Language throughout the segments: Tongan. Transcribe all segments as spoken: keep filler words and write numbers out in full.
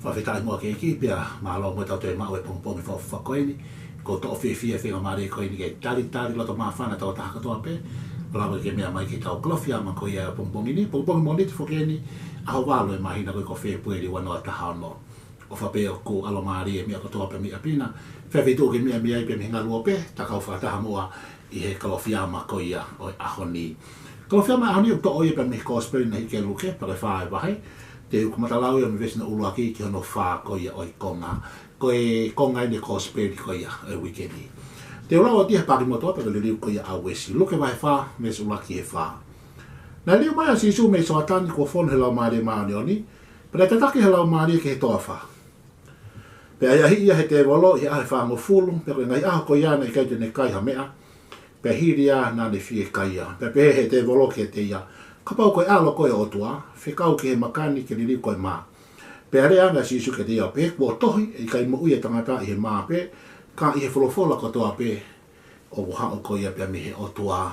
Fakafetaʻi muʻa ki he ʻEiki pea mālō mo ʻetau toe maʻu e pongipongi fakaʻofoʻofa ko eni. ʻOku ou fiefia he faingamālie ko eni ke talitali loto māfana ʻa e tokotaha kotoa pē ʻo lava ke meʻa mai ki heʻetau Kalofiama ko ia ʻo e pongipongi ni. Pongipongi Mōnite foki eni, ʻaho valu ʻo e māhina ko ē ko Fēpueli ua noa taha ono. ʻOfa pē ʻoku ʻalomālie e meʻa kotoa pē mei ʻapi na. Fēfē ʻoku ke meʻa mei ai pea mei he ngaluope, ta kau fakataha muʻa ʻi he Kalofiama ko ia ʻo e ʻaho ni. Kalofiama ʻo e ʻaho ni ʻoku toʻo ia pea mei he Kosipeli naʻe hiki ʻe Luke, pea ko e fā ʻo e vahe. Te u kamata lau ia mei he veesi hono ʻuluaki ki hono fā ko ia ʻo e konga. Ko e konga eni e Kosipeli ko ia ʻo e uike ni. Te u lau atu ia he paaki motuʻa pea ko e liliu ko ia ʻa Uesi. Luke vahe fā, veesi ʻuluaki ki he fā. Naʻe liliu mai ʻa Sīsū mei Soatani kuo fonu ʻe he Laumālie Māʻoniʻoni, pea naʻe tataki ʻe he Laumālie ki he toafa. Pea ʻahiʻahiʻi ia ʻe he tēvolo ʻi he ʻaho ʻe fāngofulu, pea ko e ngaahi ʻaho ko ia naʻe ʻikai te ne kai ha meʻa, pea hili ia naʻa ne fiekaia. Pea pehē ʻe he tēvolo kiate ia, Kapau ko e ʻAlo koe ʻo e ʻOtua, fekau ki he maka ni ke liliu ko e mā. Pea lea ange ʻa Sīsū kiate ia, Pehē kuo tohi, ʻE ʻikai moʻui ʻa e tangata ʻi he mā pē, ka ʻi he folofola kotoa pē ʻoku haʻu ko ia pea mei he ʻOtua.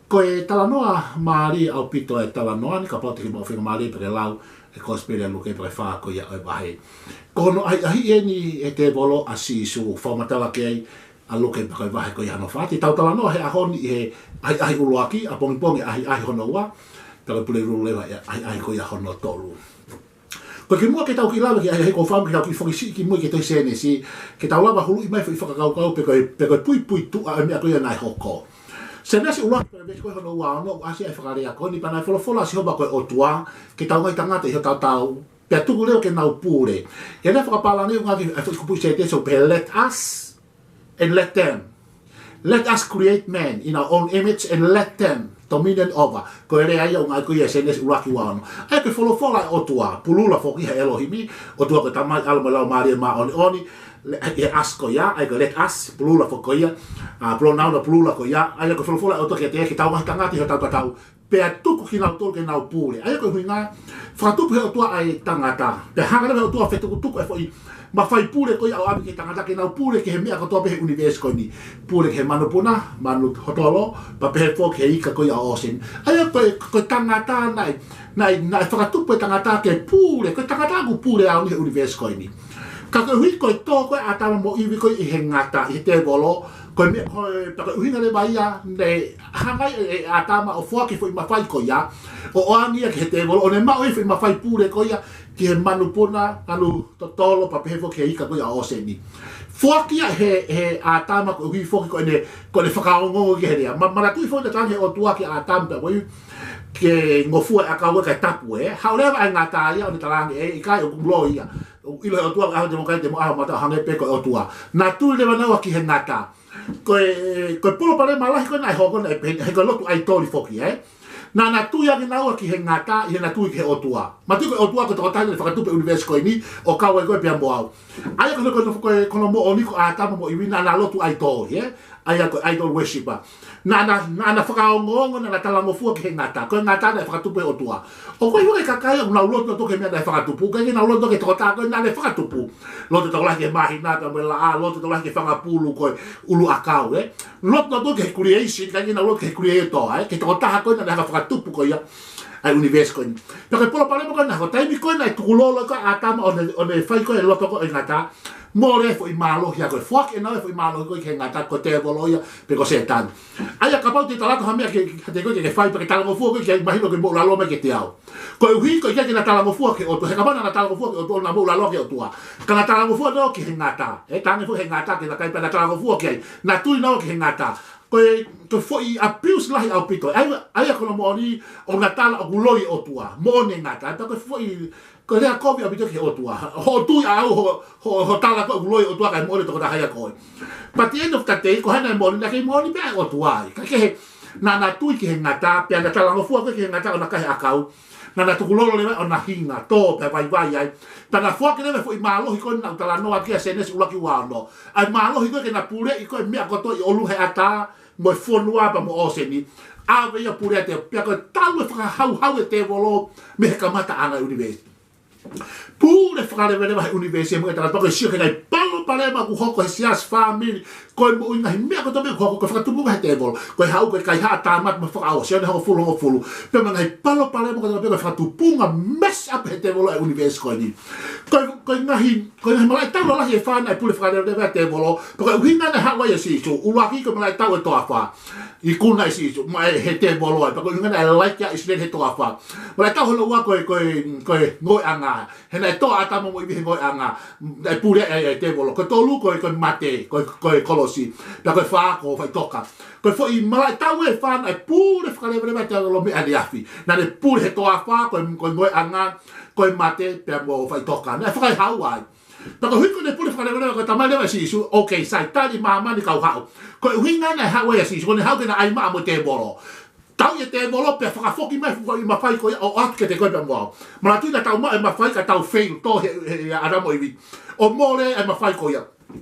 Ko e talanoa mālie ʻaupito e talanoa ni, kapau te ke maʻu faingamālie pea ke lau e Kosipeli ʻa Luke pea ko e fā ko ia ʻo e vahe. Ko hono ʻahiʻahiʻi eni ʻe he tēvolo ʻa Sīsū, fakamatala ki ai ʻa Luke pea ko e vahe ko ia hono fā. Te tau talanoa he ʻaho ni ʻi he ʻahiʻahi ʻuluaki, ʻapongipongi ʻahiʻahi hono ua, pea ko e Pulelulu leva ʻahiʻahi ko ia hono tolu. Ko e kimuʻa ke tau kiʻi lave ki he ʻahiʻahi, ʻoku ou fakaʻamu ke tau kiʻi fakaʻosi kimuʻa ke toe Sēnesi, ke tau lava huluʻi mai foʻi fakakaukau pe ko e, pe ko e puipuituʻa ʻo e meʻa ko ia naʻe hoko. Sēnesi ʻuluaki pea veesi ko ē hono ua ono, ʻoku ʻasi ai e fakalea ko eni, Pea naʻe folofola ʻa Sihova ko e ʻOtua, Ke tau ngaahi tangata ʻi hotau tau, pea tuku leva ke nau pule. ʻI he lea fakapālangi ʻoku ngāueʻaki e foʻi kupuʻi sētesi ʻoku pehē, Let us and let them. Let us create man in our own image and let them dominion over. Ko e lea ia ʻoku ngāueʻaki ia ʻi Sēnesi ʻuluaki ua ono. ʻA ia ko e folofola ʻa e ʻOtua, pulula foki he Elohimi, ʻOtua ko e Tamai, ʻAlo mo e Laumālie Māʻoniʻoni, le-, ʻi he us ko ia, ʻa ia ko e let us, pulula foki ko ia, ʻa, pronoun ʻa e pulula ko ia, ʻa ia ko e folofola ʻa e ʻOtua kiate ia, Ke tau ngaahi tangata ʻi hotau tatau, pea tuku kinautolu ke nau pule. ʻA ia ko e ʻuhinga, fakatupu ʻe he ʻOtua ʻa e tangata. Pea hanga leva ʻe he ʻOtua ʻo fetukutuku e foʻi mafai pule ko ia ʻo ʻave ki he tangata ke nau pule ki he meʻa kotoa pē he ʻunivēsi ko eni. Pule ki he manupuna, manu totolo, pea pehē foki ki he ika ko ia ʻo e ʻōseni. ʻA ia ko e, ko e tangata naʻe, naʻe, naʻe fakatupu e tangata ke pule, ko e tangata ʻoku pule ʻaʻau ni he ʻunivēsi ko eni. Ka koeʻuhi ko e tō ko ē ʻa ʻĀtama mo ʻIvi ko ē ʻi he ngata, ʻi he tēvolo, ko e meʻa, ko e, pea ko e ʻuhinga leva ia, naʻe hanga ai ʻe, ʻe ʻĀtama ʻo foaki e foʻi mafai ko ia, ʻo ʻoange ia ki he tēvolo, ʻo ne maʻu e foʻi mafai pule ko ia, ki he manupuna, manu totolo, pea pehē foki ki he ika ko ia ʻo e ʻōseni. Foaki ia ʻe he, he ʻĀtama koeʻuhi foki ko ʻene, ko ʻene fakaongoongo ki he lea. Ma-, manatuʻi foki naʻe talaange ʻe he ʻOtua kia ʻĀtama pea ko e, ke ngofua e ʻakau kae tapu ē. Haʻu leva e ngata ia ʻo ne talaange ē, ʻikai ʻoku loi ia. ʻOku ʻilo ʻe he ʻOtua ʻaho te mo kai te mo ʻaho mata hangē pē ko e ʻOtua. Naʻa tui leva naua ki he ngata. Ko e, ko e palopalema lahi ko ē naʻe hoko naʻe pehē, he ko e lotu ʻaitoli foki, ē. Naʻa na tui ange naua ki he ngata, ʻi heʻena tui ki he ʻOtua. Manatuʻi ko e ʻOtua ko e tokotaha naʻe fakatupu e ʻunivēsi ko eni, ʻo kau ai koe pea mo au. ʻA ia ko e, ko e, ko e, ko hono moʻoni ko ʻĀtama mo ʻIvi naʻa na lotu ʻaitoli, ē. ʻA ia ko e idol worshipper. Naʻa na, naʻa na fakaongoongo, naʻa na talangofua ki he ngata. Ko e ngata naʻe fakatupu ʻe he ʻOtua. ʻOku ʻi ai e kakai ʻoku nau lotu atu ki he meʻa naʻe fakatupu, kae ʻikai ke nau lotu ki he tokotaha ko ē naʻa ne fakatupu. Lotu tokolahi ki he māhina pea mo e laʻā, lotu tokolahi ki he fanga pulu ko e ʻulu ʻakau, ē. Lotu atu ki he creation, kae ʻikai ke nau lotu ki he creator, ē. Ki he tokotaha ko ē naʻa ne hanga ʻo fakatupu ko ia ʻa e ʻunivēsi ko eni. Pea ko e palopalema ko ē naʻe hoko, taimi ko ē naʻe tukulolo ko ē ʻa ʻĀtama ʻo ne, ʻo ne fai ko ē e loto ko ē ʻo e ngata, mole e foʻi mālohi ʻa ko ē, foaki ʻe naua e foʻi mālohi ko ē ki he ngata, ko e tēvolo ia, pe ko Sētane. ʻA ia kapau te u tala atu ha meʻa ke, kiate koe ke ke fai, pea ke talangofua koe ki ai, mahino ʻoku ke moʻulaloa mai kiate au. Koeʻuhi, ko e ʻikai ke na talangofua ki he ʻOtua, he kapau naʻa na talangofua ki he ʻOtua, ʻoku na moʻulaloa ki he ʻOtua. Ka na talangofua naua ki he ngata. Ē, talaange foki he ngata ke na kai pea na talangofua ki ai. Na tui naua ki he ngata. Ko e, ko e foʻi abuse lahi ʻaupito. ʻA ia, ʻa ia ko hono moʻoni, ʻoku na tala ʻoku loi e ʻOtua. Moʻoni e ngata. Pea ko e foʻi, ko e lea kovi ʻaupito ki he ʻOtua. Hoʻo tui ʻaʻau, ho, ho, hoʻo tala ko ē ʻoku loi e ʻOtua kae moʻoni e tokotaha ia ko ē. But at the end of the day, ko hai naʻe moʻoni, naʻe kei moʻoni pē ʻa e ʻOtua ai. Kae kehe, naʻa na tui ki he ngata, pea na talangofua ko ē ki he ngata ʻo na kai e ʻakau. Naʻa na tukulolo leva ʻo na hinga, tō pea vaivai ai. Pea na foaki leva e foʻi mālohi ko ē naʻa ku talanoa ki ai ʻi Sēnesi ʻuluaki ua ono. ʻA e mālohi ko ē ke na puleʻi ko ē e meʻa kotoa ʻi ʻolunga ʻo e ʻatā, mo e fonua pea mo e ʻōseni. ʻAve ia pule atu, pea ko e talu e fakahauhau ʻa e tēvolo mei he kamataʻanga ʻo e ʻunivēsi. Pule fakaleveleva he ʻunivēsi mo e tangata, pea ko e sio ki he ngaahi palo palopalema ʻoku hoko he siasi, fāmili, ko e moʻui, ngaahi meʻa kotoa pē ʻoku hoko, ko e fakatupunga he tēvolo. Ko e haʻu, ko e kaihaʻa, tāmate mo e fakaʻauha, Sione hongofulu, hongofulu. Pea mo e ngaahi palopalema kotoa pē ko e fakatupunga mess up he tēvolo e ʻunivēsi ko eni. Ko e, ko e ngaahi, ko e ngaahi malaʻe tau lalahi ʻe fā naʻe pule fakaleveleva ʻe he tēvolo, pea ko e ʻuhinga naʻe haʻu ai ʻa Sīsū. ʻUluaki ko e malaʻe tau ʻo e toafa. Ikuna ʻe Sīsū, maʻa e tēvolo ai, pea ko e ʻuhinga naʻe laiki ai ʻa ʻIsileli he toafa. Malaʻe tau hono ua ko e, ko e, ko e ngoueʻanga. He naʻe tō ʻa ʻĀtama mo ʻIvi he ngoueʻanga, naʻe pule ai ʻa e tēvolo. Ko e tolu ko e, ko e mate, ko e, ko e kolosi. Pea ko e fā ko e faʻitoka. Ko e foʻi malaʻe tau ʻe fā naʻe pule fakaleveleva ʻe he tēvolo mei ʻaneafi. Naʻa ne pule he toafa, ko e, ko e ngoueʻanga, ko e mate, pea mo e faʻitoka. Naʻe fakaehaua ai. Pea ko e ʻuhi ko ʻene pule fakaleveleva, ko e talamai leva ʻe Sīsū, okay, sai, tali māmani kau haʻu. Ko e ʻuhinga naʻe haʻu ai ʻa Sīsū, ko ʻene haʻu ke na ʻai maʻa mo e tēvolo. Tauʻi e tēvolo pea fakafoki mai e foʻi mafai ko ia ʻo ʻoatu kiate koe pea mo au. Manatuʻi naʻa tau maʻu e mafai ka tau fail, tō he, he, he ʻĀtama mo ʻIvi. ʻO mole e mafai ko ia.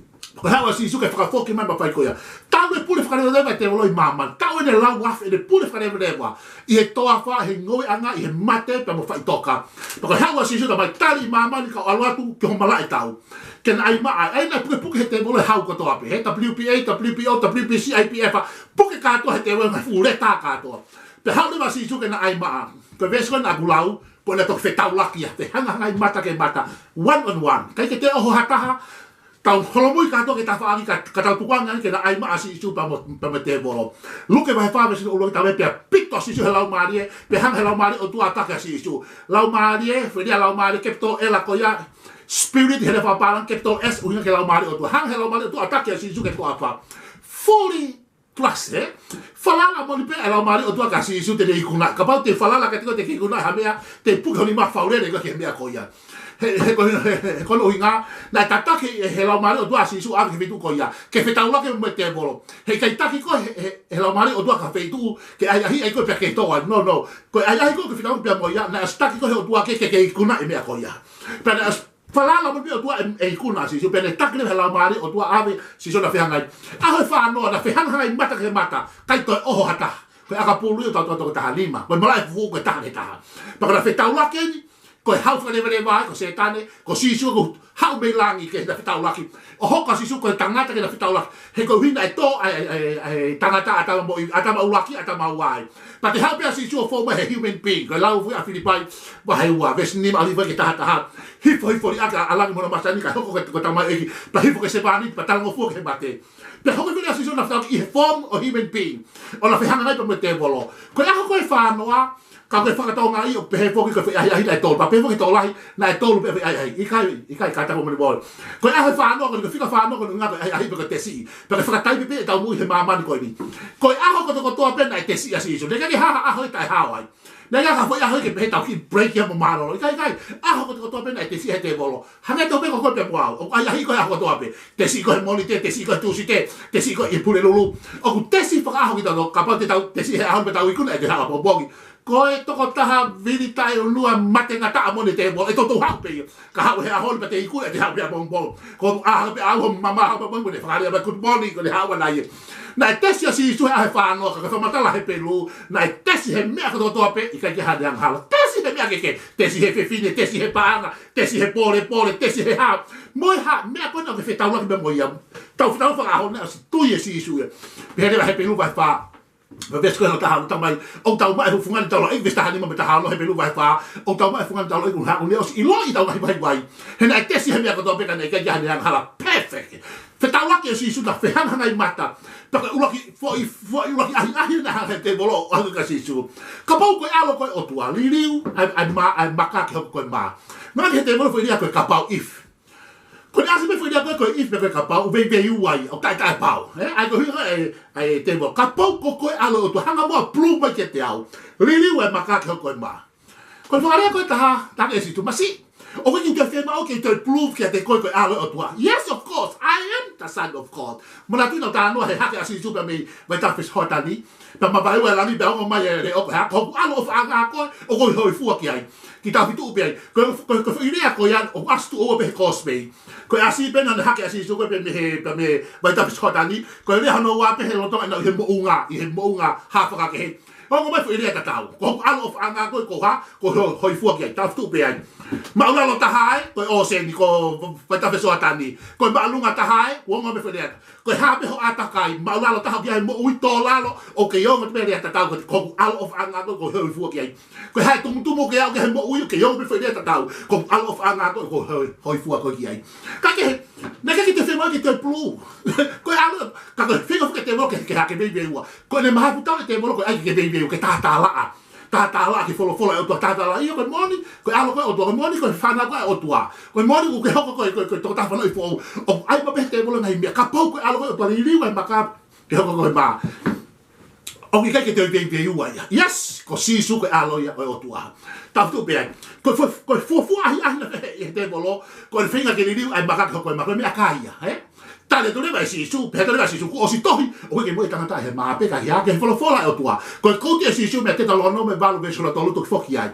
Ko e haʻu ʻa Sīsū ke fakafoki mai e mafai ko ia. Talu e pule fakaleveleva ʻa e tēvolo ʻi māmani. Talu ʻene lau afe ʻene pule fakaleveleva. ʻI he toafa, he ngoueʻanga, ʻi he mate, pea mo e faʻitoka. Pea ko e haʻu ʻa Sīsū, talamai tali māmani kau ʻalu atu ki hoʻo malaʻe tau. Ke na ʻai maʻa, ʻa ia naʻe pukepuke he tēvolo e hau kotoa pē. He W P A, W P O, W P C, I P F, puke kātoa he tēvolo e ngaahi fuʻu leta kātoa. Pea haʻu leva ʻa Sīsū ke na ʻai maʻa. Ko e veesi ko ē naʻa ku lau, ko ʻene toki fetaulaki ia. Fehangahangai mata ke mata. One on one. ʻIkai ke toe ʻoho ha taha, tau holomui kātoa ki he tafaʻaki ka, ka tau tukuange ange ke na ʻai maʻa ʻa Sīsū pea mo, pea mo e tēvolo. Luke vahe fā veesi ʻuluaki talamai pea pito ʻa Sīsū he Laumālie, pea hanga he Laumālie ʻo e ʻOtua ʻo ʻataki ʻa Sīsū. Laumālie, foʻi lea Laumālie, capital L ko ia, Spirit he lea fakapālangi, capital S, ʻuhinga ki he Laumālie ʻo e ʻOtua. Hanga he Laumālie ʻo e ʻOtua ʻo ʻataki ʻa Sīsū ki he toafa. Fully trust, ē? Falala moʻoni pē e Laumālie ʻo e ʻOtua kia Sīsū te ne ikunaʻi. Kapau te ke falala kiate koe te ke ikunaʻi ha meʻa, te ke puke ho nima faulele koe ki he meʻa ko ia. He, he, ko, he, he, he ko hono ʻuhinga, naʻe tataki ʻe he Laumālie ʻo e ʻOtua ʻa Sīsū ʻo ʻave ki he feituʻu ko ia. Ke fetaulaki mo e tēvolo. Heʻikai taki koe he, he, he Laumālie ʻo e ʻOtua ki ha feituʻu, ke ʻahiʻahi ai koe pea ke tō ai. No, no. Ko e ʻahiʻahi koe ke fetaulaki pea mo ia, naʻe ʻosi taki koe he ʻOtua ke, ke, ke ikunaʻi e meʻa ko ia. Pea naʻe ʻosi falala moʻoni pē ʻOtua ʻe, ʻe ikuna ʻa Sīsū, pea ne taki leva he Laumālie ʻo e ʻOtua ʻo ʻave Sīsū na fehangahangai. ʻAho ʻe fā noa, na fehangahangai mata ke mata, ʻikai toe ʻoho ha taha. Ko e ʻakapulu ia ʻo e taʻu toko taha nima. Ko e malaʻe fufū ko e taha ki he taha. Pea ko ʻena fetaulaki eni, ko e hau fakaleveleva ia, ko Sētane, ko Sīsū ko e haʻu mei langi ke na fetaulaki. ʻO hoko ʻa Sīsū ko e tangata ke na fetaulaki. He koeʻuhi naʻe tō ai, ai, ai, ai, tangata ʻĀtama mo ʻIvi, ʻĀtama ʻuluaki, ʻĀtama ua ai. Pea te haʻu pē ʻa Sīsū ʻo fou mai he human being, ko e lau foki ʻa Filipai, vahe ua, veesi nima ʻalu hifo ki he taha taha. Hifo, hifo liʻaki ʻa langi mo hono masani kae hoko ko e, ko e tamaioʻeiki. Pea hifo ki he sevāniti, pea talangofua ki he mate. Pea hoko foki ʻa Sīsū na fetaulaki ʻi he form ʻo e human being. ʻO na fehangahangai pea mo e tēvolo. Ko e ʻaho ko ē ʻe fā noa, ka ko e fakatonga ia ʻoku pehē foki ko e foʻi ʻahiʻahi naʻe tolu. Pea pehē foki he tokolahi, naʻe tolu pē foʻi ʻahiʻahi. ʻIkai, ʻikai, kātaki moʻoni moʻoni. Ko e ʻaho ʻe fā noa, ko e fika fā noa, ko e ʻuhinga ko e ʻahiʻahi pe ko e tesiʻi. Pea ke fakataipe pē ʻetau moʻui he māmani ko eni. Ko e ʻaho kotokotoa pē naʻe tesiʻi ʻa Sīsū. Naʻe ʻikai ke ʻi ai ha ʻaho ia ʻe taʻehao ai. Naʻe ʻikai ha foʻi ʻaho ia ke pehē tau kiʻi break ia mo mālōlō. ʻIkai, ʻikai. ʻAho kotokotoa pē naʻe tesiʻi he tēvolo. Hangē tofu pē ko koe pea mo au. ʻOku ʻahiʻahi koe ʻaho kotoa pē. Tesiʻi koe he Mōnite, tesiʻi koe he Tūsite, tesiʻi koe ʻi he Pulelulu. ʻOku tesi fakaʻaho kitautolu, kapau te tau tesiʻi he ʻaho ni pea tau ikuna ʻe toe haʻu ʻapongipongi. Ko e tokotaha vili taʻeʻunua matengataʻa moʻoni e tēvolo, ʻe toutou haʻu pē ia. Ka haʻu he ʻaho ni pea te ikuna ʻe toe haʻu pē ʻapongipongi. Ko ʻaho pē ʻaho mamaha ʻapongipongi, ko ʻene fakalea mai good morning, ko ʻene haʻu ʻana ia. Naʻe tesi ʻa Sīsū he ʻaho ʻe fā noa, ka ko e fakamatala he Pelu, naʻe tesi he meʻa kotokotoa pē, ʻikai ke ʻi ai haʻane angahala. Tesi he meʻa kehekehe, tesi he fefine, tesi he paʻanga, tesi he pōlepole, tesi he hā. Mo e hā, meʻa ko ena ʻoku ke fetaulaki pea mo ia. Tau fetaulaki fakaʻaho naʻe ʻosi tui ʻe Sīsū ia. Pehē leva he Hepelū vahe fā, veesi ko ē hono taha ua, talamai, ʻoku tau maʻu e fungani taulaʻeiki, veesi taha nima mo e taha ono, Hepelū vahe fā, ʻoku tau maʻu e fungani taulaʻeiki, ʻuhinga ʻoku ne ʻosi ʻiloʻi ʻetau ngaahi vaivai. He naʻe tesi he meʻa kotoa pē ka naʻe ʻikai ke ʻi ai haʻane angahala. Perfect. Fetaulaki ʻe Sīsū na fehangahangai mata. Pea ko e ʻuluaki, foʻi, foʻi ʻuluaki ʻahiʻahi naʻe hanga he tēvolo ʻo ʻoange kia Sīsū. Kapau ko e ʻAlo ko ē ʻo e ʻOtua, liliu ʻa e, ʻa e ma-, ʻa e maka ke hoko ko e mā. Naʻe ʻi ai he tēvolo foʻi lea ko e kapau if. Ko ʻene ʻasi mai foʻi lea ko ē ko e if pe ko e kapau, veiveiua ia, ʻo taʻetaʻepau. Ē? ʻA ia ko e ʻuhinga ʻa e, ʻa e tēvolo. Kapau ko koe ʻAlo ʻo e ʻOtua, hanga muʻa ʻo prove mai kiate au. Liliu ʻa e maka ke hoko ko e mā. Ko e fakalea ko ē ʻe taha, tala ʻe Sīsū, masiʻi. ʻOku ʻikai ke toe fiemaʻu ke toe prove kiate koe ko e ʻAlo ʻo e ʻOtua. Yes, of course, I am the Son of God. Manatuʻi naʻa ku talanoa he hake ʻa Sīsū pea mei Vaitafe Sioatani. Pea mavaeua e langi pea ongo mai e leʻo ko e hā, ko hoku ʻAlo ʻofaʻanga ko ē, ʻoku ou hōifua ki ai. Kiʻi tau fitu pē ai. Ko, ko, ko e foʻi lea ko ia, ʻoku ʻasi tuʻo ua pē he Kosipeli. Ko e ʻasi pē naʻe hake ʻa Sīsū ko ē pea mei he, pea mei Vaitafe Sioatani. Ko e lea hono ua pē he lolotonga ʻenau ʻi he moʻunga, ʻi he moʻunga hā fakakehe. ongo mai e foʻi lea tatau. Ko hoku ʻAlo ʻofaʻanga ko ē ʻoku ou hā, ʻoku ou ho-, hōifua ki ai. Tautefito pē ai. Māʻulalo taha ē, ko e ʻōseni, ko Faitafe Soatani. Ko e māʻolunga taha ē, ʻoku ongo mai e foʻi lea tatau. Ko e hā pē hoʻo ʻātakai, māʻulalo taha ki ai, moʻui tō lalo, ʻoku kei ongo mai e lea tatau, ko hoku ʻAlo ʻofaʻanga ko ē ʻoku ou hōifua ki ai. Ko e hā e tumutumu ʻoku ke aʻu ki ai he moʻui, ʻoku kei ongo mai e foʻi lea tatau, ko hoku ʻAlo ʻofaʻanga ko ē ʻoku ou hō-, hōifua ko ē ki ai. Ka ke, naʻe ʻikai ke toe fiemaʻu ke toe pulū. Ko e ʻalu, ka ko e feinga foki e tēvolo ke, ke hake veiveiua. Ko ʻene mahafu taha e tēvolo ko e ʻai ke veiveiua, ke tātālaʻa. Tātālaʻa ki he folofola ʻa e ʻOtua, tātālaʻa. ʻIo, ko e moʻoni, ko e ʻAlo ko ē ʻo e ʻOtua, ko e moʻoni, ko e fānau ko ē ʻa e ʻOtua. Ko e moʻoni ʻoku ke hoko ko e, ko e, ko e tokotaha fanauʻi foʻou. ʻOku ʻai mai pē he tēvolo e ngaahi meʻa. Kapau ko e ʻAlo ko ē ʻo e ʻOtua, liliu e maka ke hoko ko e mā. ʻOku ʻikai ke toe veiveiua ia. Yes, ko Sīsū ko e ʻAlo ia ʻo e ʻOtua. Tautefito pē ai. Ko e fo-, ko e fuofua ʻahiʻahi naʻe fai ʻe he tēvolo, ko e feinga ke liliu ʻa e maka ke hoko ko e mā, ko e meʻakai ia, ē? Tali atu leva ʻe Sīsū, pehē atu leva ʻe Sīsū, kuo ʻosi tohi, ʻoku ʻikai ke moʻui e tangata ʻi he mā pē ka ʻi he hā, ki he folofola ʻa e ʻOtua. Ko e kouti ʻe Sīsū mei he Teutalōnome valu veesi hono tolu, toki foki ai.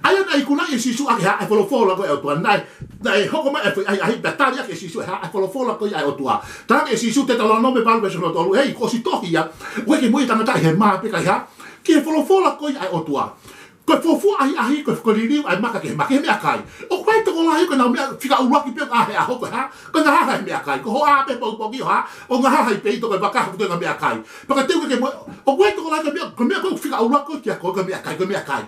ʻA ia naʻe ikunaʻi ʻe Sīsū ʻaki e hā, e folofola ko ē ʻa e ʻOtua. Naʻe, naʻe hoko mai e foʻi ʻahiʻahi, pea tali ʻaki ʻe Sīsū e hā, e folofola ko ē ʻa e ʻOtua. Tala ange ʻe Sīsū, Teutalōnome valu veesi hono tolu, ʻei, kuo ʻosi tohi ia, ʻoku ʻikai ke moʻui e tangata ʻi he mā pē ka ʻi he hā, ki he folofola ko ē ʻa e ʻOtua. Ko e fuofua ʻahiʻahi, ko e, ko e liliu ʻa e maka ki he mā, ki he meʻakai. ʻOku ʻi ai e tokolahi ko ʻenau meʻa fika ʻuluaki pē ʻoku ʻā he ʻaho ko e hā, ko e ngahaha he meʻakai. Ko hoʻo ʻā pē he pongipongi ʻo hā, ʻo ngahaha ʻi peito ko e vaka, ko e ngaahi meʻakai. Pea ka teu ke ke mo-, ʻoku ʻi ai e tokolahi ko e meʻa, ko e meʻa ko ē fika ʻuluaki ko ē kiate koe, ko e meʻakai, ko e meʻakai.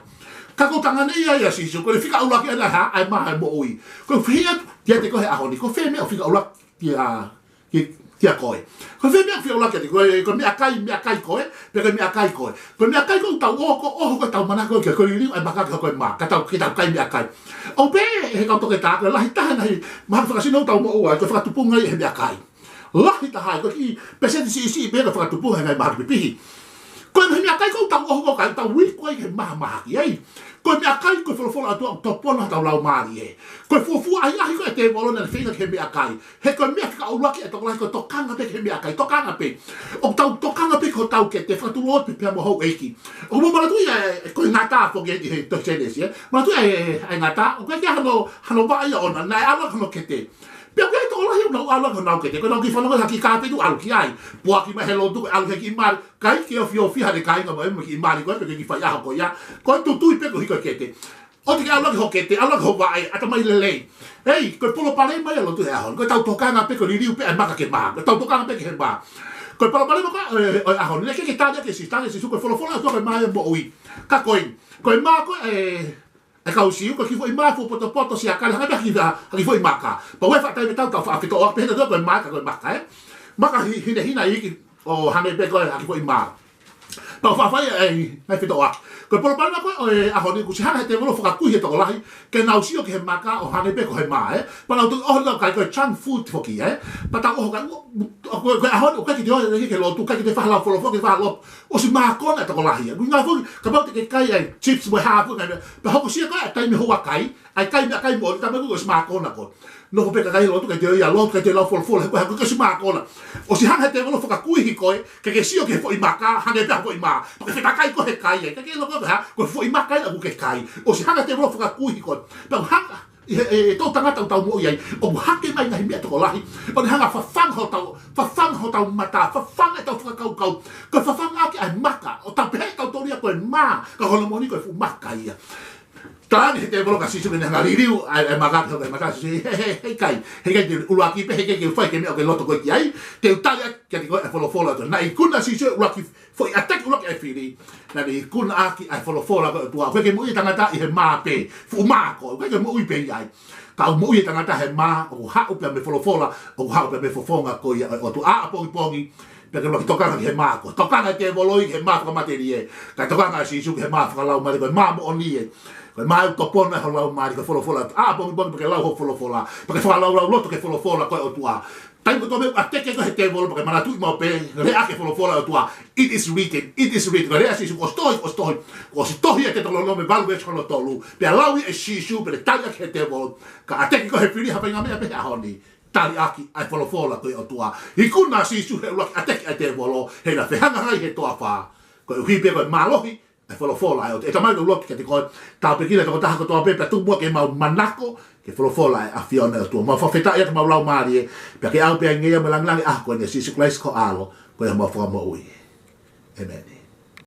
Ka ko e tangata ia ʻa Sīsū, ko e fika ʻuluaki ʻa e hā, ʻa e mā, ʻa e moʻui. Ko e fehiʻa kiate koe he ʻaho ni, ko fē meʻa ʻoku fika ʻuluaki kia, ki, kia koe. Ko fē meʻa ʻoku fika ʻuluaki kiate koe, ko e meʻakai, meʻakai koe, pe ko e meʻakai koe. Ko e meʻakai ko ē ʻoku tau ō, ko e ʻoho ko ē ʻetau manako ki he, ko e liliu ʻa e maka ke hoko ko e mā, ka tau, ke tau kai meʻakai. ʻOku pehē ʻe he kau toketā, ko e lahi taha e ngaahi mahaki fakasino ʻoku tau moʻua ai, ko e fakatupunga ia he meʻakai. Lahi taha ia, ko e kiʻi pēseti siʻisiʻi pē ia ko e fakatupu he ngaahi mahaki pipihi. Ko e ngaahi meʻakai ko ē ʻoku tau ō ko ē, ʻoku tau iku ai ki he mahamahaki, ʻei. Ko e meʻakai, ko e folofola ʻa e ʻOtua ʻoku tokopona hotau laumālie. Ko e fuofua ʻahiʻahi ko ē ʻa e tēvolo naʻa ne feinga ki he meʻakai. He ko e meʻa fika ʻuluaki ʻa e tokolahi ko e tokanga pē ki he meʻakai, tokanga pē. ʻOku tau tokanga pē ki hotau kete, fakatulou pē pea mo houʻeiki. ʻOku mou manatuʻi ē, ko e ngata foki ē ʻi he tohi Sēnesi, ē. Manatuʻi ē, ʻa e ngata, ʻoku ʻikai ke hano, hano vaʻe ia ʻoʻona, naʻe ʻalu ki hono kete. Pea ʻoku ʻi ai e tokolahi ʻoku nau ʻalu ki honau kete, ko ʻenau kiʻi fanongo ki ha kiʻi kāpeti ʻalu ki ai. Puaki mai he lotu ko e ʻalu ki he kiʻi mali, ʻikai ke ofiofi ha ne kāinga mo e mo e kiʻi mali ko ē pe ko e kiʻi faiʻaho ko ia. Ko e tutui pē koeʻuhi ko e kete. ʻOua te ke ʻalu ki ho kete, ʻalu ki ho vaʻe, ʻatamai lelei. ʻEi, ko e palopalema ia ʻo e lotu he ʻaho ni. Ko ʻetau tokanga pē ko e liliu pē ʻa e maka ke mā. Ko ʻetau tokanga pē ki he mā. Ko e palopalema ko ē ʻo e, ʻo e ʻaho ni. Naʻe ʻikai ke tali ʻaki ʻe Sīsū, tali ʻe Sīsū, ko e folofola ʻa e ʻOtua ko e mā ʻo e moʻui. Ka ko e, ko e mā ko ē ʻa e kau Siu, ko e kiʻi foʻi mā fuopotopoto siakale, hangē pē ha kiʻi, ha kiʻi foʻi maka. Pea ʻoku ʻi ai e faʻa taimi ʻe tau, tau faʻa fetōʻaki pē he ʻoku tau ko e mā ka ko e maka, ē. Maka hi-, hinehina iiki ʻo hangē pē ko e ha kiʻi foʻi mā. Pea ʻoku faʻa fai ʻa e ngaahi fetōʻaki. Ko e palopalema ko ē ʻo e ʻaho ni, kuo ʻosi hanga ʻe he tēvolo ʻo fakakuihi e tokolahi ke nau sio ki he maka ʻo hangē pē ko e mā, ē. Pea nau toki ʻoho ʻo kai, ko e junk food foki, ē. Pea tau ʻoho ʻo kai, ʻo, ko e, ko e ʻaho ni, ʻoku ʻikai ke toe ō ki he lotu, ʻikai ke toe fai ha lau folofola, ʻikai ke toe fai ha lotu. ʻOsi mākona e tokolahi ia. Ko e ngaahi foʻi, kapau te ke kai ʻa e chips mo e hā fua, ka, pea hoko sia ko ē ʻa e taimi hoʻo kai, ʻa e kai meʻakai moʻoni, taimi ko ē ʻosi mākona koe. Nofo pē kakai lotu, ʻikai te ō ia lotu, ʻikai te ō lau folofola, he ko e hā, ko e ʻosi mākona. ʻOsi hanga ʻe he tēvolo ʻo fakakuihi koe, ke ke sio ki he foʻi maka, hangē pē ha foʻi mā. Pea ke fetakai koe he kai, ʻikai ke ʻilo koe ko e hā, ko e foʻi maka ia ʻoku ke kai. ʻOsi hanga ʻe he tēvolo ʻo fakakuihi koe. Pea ʻoku hanga, ʻi he, ʻe, ʻe toʻutangata ʻoku tau moʻui ai, ʻoku hake mai e ngaahi meʻa tokolahi, ʻo ne hanga ʻo fafanga hotau, fafanga hotau mata, fafanga ʻetau fakakaukau, ko e fafanga ʻaki ʻa e maka, ʻo tau pehē ʻe tautolu ia ko e mā, ka ko hono moʻoni ko e fuʻu maka ia. Tala ange ʻe he tēvolo kia Sīsū ke ne hanga ʻo liliu ʻa e, ʻa e maka, ʻa e maka, Sīsū, he, he, he ʻikai, he ʻikai te u ʻuluaki pē, he ʻikai ke u fai ki he meʻa ʻoku ke loto koe ki ai, te u tali ʻaki kiate koe ʻa e folofola ʻa e ʻOtua. Naʻe ikuna ʻe Sīsū e ʻuluaki foʻi ʻateki ʻuluaki ʻa e fili, naʻa ne ikuna ʻaki ʻa e folofola ko ē ʻa e ʻOtua. ʻOku ʻikai ke moʻui e tangata ʻi he mā pē, fuʻu mā ko ē, ʻoku ʻikai ke moʻui pē ia ai. Ka ʻoku moʻui e tangata he mā, ʻoku haʻu pē mei he folofola, ʻoku haʻu pē mei he fofonga ko ia ʻo e ʻOtua. ʻApongipongi, pea ke ʻuluaki tokanga ki he mā ko ē. Tokanga e tēvolo ia ki he mā fakamatelie. Kae tokanga ʻa Sīsū ki he mā fakalaumālie, ko e mā moʻoni ē. Ko e mā ʻoku tokopona ho laumālie, ko e folofola. ʻApongipongi pea ke lau hoʻo folofola. Pea ke fakalaulauloto ki he folofola ko ē ʻa e ʻOtua. Taimi kotoa pē ʻoku ʻateki koe ʻe he tēvolo, pea ke manatuʻi maʻu pē, lea ki he folofola ʻa e ʻOtua. It is written, it is written. Ko e lea ʻa Sīsū, kuo ʻosi tohi, kuo ʻosi tohi, kuo ʻosi tohi ʻi he Teutalōnome valu veesi hono tolu. Pea lau ia ʻe Sīsū, pea ne tali ʻaki ʻe he tēvolo. Ka ʻateki koe ʻe he fili ha faʻahinga meʻa pē he ʻaho ni, tali ʻaki ʻa e folofola ko ē ʻa e ʻOtua. Ikuna ʻa Sīsū he ʻuluaki ʻateki ʻa e tēvolo, he naʻa ne fehangahangai he toafa. Koeʻuhi pē ko e mālohi ʻa e folofola ʻa e ʻOtua. ʻE Tamai, ʻoku ou lotu kiate koe, tāpuekina e tokotaha kotoa pē, pea tuku muʻa ke mau manako ki he folofola ʻa e ʻAfiona ʻa e ʻOtua. Mau fakafetaʻi atu homau laumālie, pea ke ʻaʻau pē ʻa e ngeia mo e lāngilangi ʻi he huafa ʻo Sīsū Kalaisi ko ho ʻAlo, ko homau Fakamoʻui. ʻĒmeni.